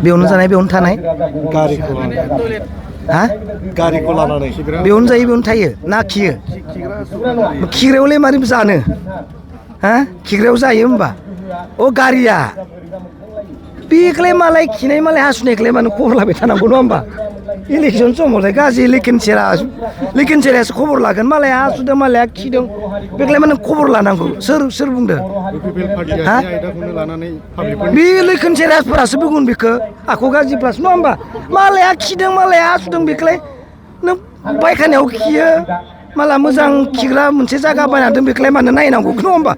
बेयावनो जानाय बेयावनो थानाय गारिखौ हा गारिखौ लानानै बेयावनो जायो बेयावनो थायो ना खियो खिग्रायावलाय मारै जानो हा खिग्रायाव जायो होमबा अ गारिया बेखौलाय मालाय खिनाय मालाय हासुनायखौलाय मानो खबर लाबाय थानांगौ नङा होमबा इलेकसन समावलाय गाज्रि लेकिनसेरासो खबर लागोन मालाया हासुदों मालाया खिदों बेखौलाय मानो खबर लानांगौ सोर बुंदों हा बे लेकिनसेरासफोरासो बुंगोन बेखौ आखु गाज्रिफ्रासो नङा होमबा मालाया खिदों मालाया हासुदों बेखौलाय नों पायखानायाव खियो माला मोजां खिग्रा मोनसे जायगा बायना दोन बेखौलाय मानो नायनांगौ नङा होमबा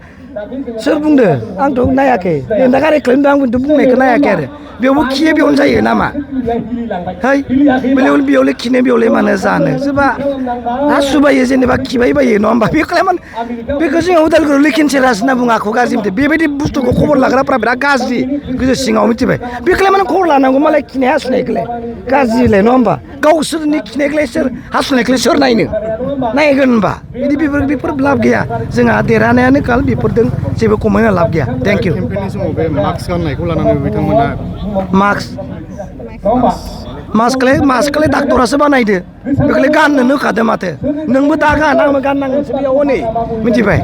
सोर बुंदो आंथ' नायाखै दा गारि खालामदों आंबोथ' बुंनायखौ नायाखै आरो बेयावबो खियो बेयावनो जायो नामा है बेयावलाय खिनो बेयावलाय मानो जानो सोरबा हासुबायो जेनेबा खिबाय बायो नङा होमबा बेखौलाय मानो बेखौ जोङो उदालगुरियाव लेकिनसेरास होनना बुङो आखु गाज्रि मिथिबाय बेबायदि बुस्थुखौ खबर लाग्राफ्रा बिराद गाज्रि गोजौ सिङाव मिथिबाय बेखौलाय मानो खबर लानांगौ मालाय खिनाय हासुनायखौलाय गाज्रिलाय नङा होमबा गावसोरनि खिनायखौलाय सोर हासुनायखौलाय सोर नायनो नायगोन होनबा बिदि बेफोर लाब गैया जोंहा देरहानायानो काल बेफोरजों जेबो खमायना लाब गैया थेंक इउ केम्पेइननि समाव बे मास्क गाननायखौ लानानै बिथांमोना मास्कखौलाय डाक्टरासो बानायदो बेखौलाय गाननोनो होखादो माथो नोंबो दा गान आंबो गाननांगोनसो बेयाव हनै मिथिबाय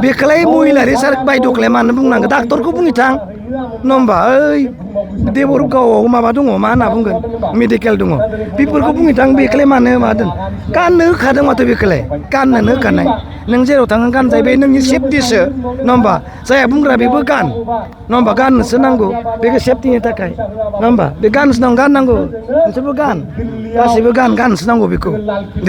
बेखौलाय महिलारि सार बायद'खौलाय मानो बुंनांगौ डाक्टरखौ बुंनो थां नङा होमबा ओइ देबरगावआव माबा दङ मा होनना बुंगोन मेडिकेल दङ बेफोरखौ बुंनो थां बेखौलाय मानो मादों गाननो होखादों माथो बेखौलाय गाननोनो होखानाय नों जेराव थाङो गानजायो बे नोंनि सेफटिसो नङा होमबा जायहा बुंग्रा बेबो गान नङा होमबा गाननोसो नांगौ बेखौ सेफटिनि थाखाय नङा होमबा बे गाननोसो नांगौ गाननांगौ नोंसोरबो गान गासैबो गाननोसो नांगौ बेखौ दे